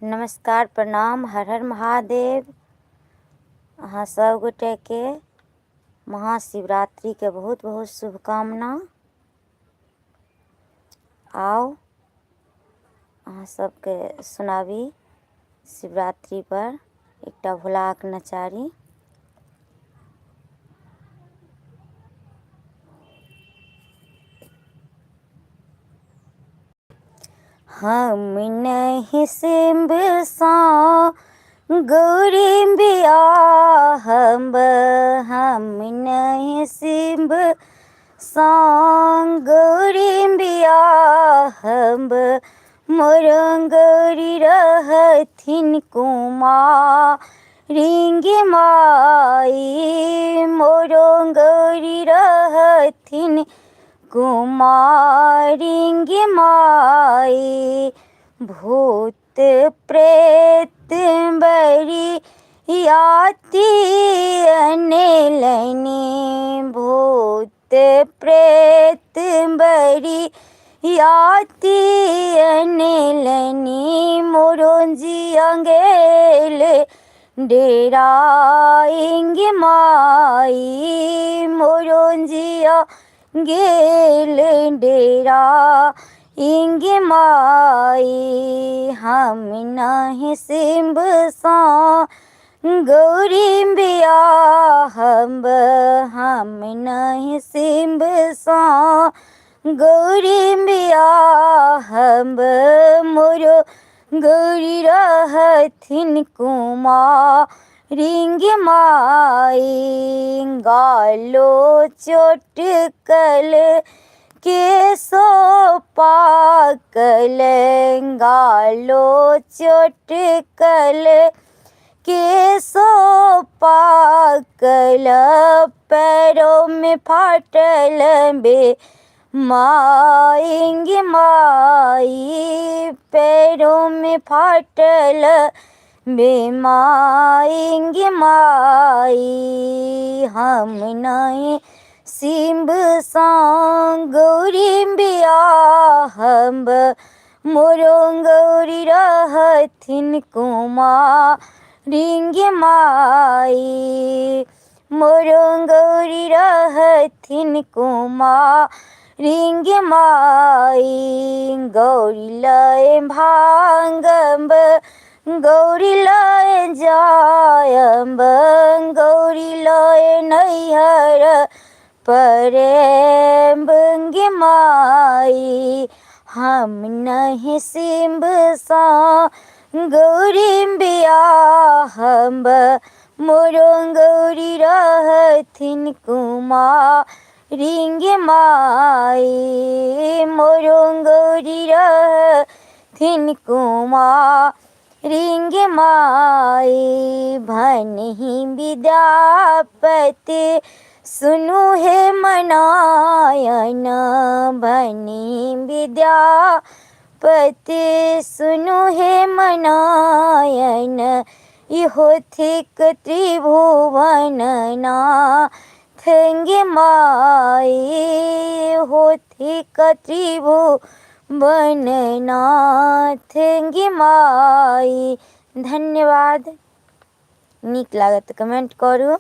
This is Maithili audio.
नमस्कार, प्रणाम, हर हर महादेव। अहाँ सब गोटेके महाशिवरात्रिके बहुत बहुत शुभकामना। आउ अहाँ सबके सुनाबी शिवरात्रि पर एकटा भोलाक नचारी। हम नहि सिम्ब सँ गौरी बियाहब, हम नहि सिम्ब सँ गौरी बियाहब। मोर गौरी रहथिन कुमारी गे माई, मोर गौरी रहथिन कुमारी गे माई। भूत प्रेत बड़ी याति अनलनि, भूत प्रेत बड़ी याति अनलनि। मोरो जिया गेल डेराइ गे माई, मोरो जिया गेल डेरा गे माई। हम नहि सिम्ब सँ गौरी बियाहब, हम नहि सिम्ब सँ गौरी बियाहब। मोरो गौरी रहथिन कुमारी गे माई। गालो चोटकल केशो पाकल, गालो चोटकल केशो पाकल। पैरोमे फाटल बे माई गे माई, पैरोमे फाटल बे माई गे माई। हम नहि सिम्ब सँ गौरी बियाहब, मोरो गौरी रहथिन कुमारी गे माई। मोरो गौरी रहथिन कुमारी गे माई। गौरी लय भांगब, गौरी लय जायब, गौरी लय नैहर परेब गे माई। हम नहि सिम्ब सँ गौरी बियाहब, मोरो गौरी रहथिन कुमारी गे माई। मोरो गौरी रहथिन कुमारी गे माई। भनहि विद्यापति सुनू हे मनायन, भनहि विद्यापति सुनू हे मनायन। इहो थिक त्रिभुवन नाथ गे माई, इहो थिक त्रिभुवन नाथ गे माई। धन्यवाद। नीक लागत तऽ कमेंट करू।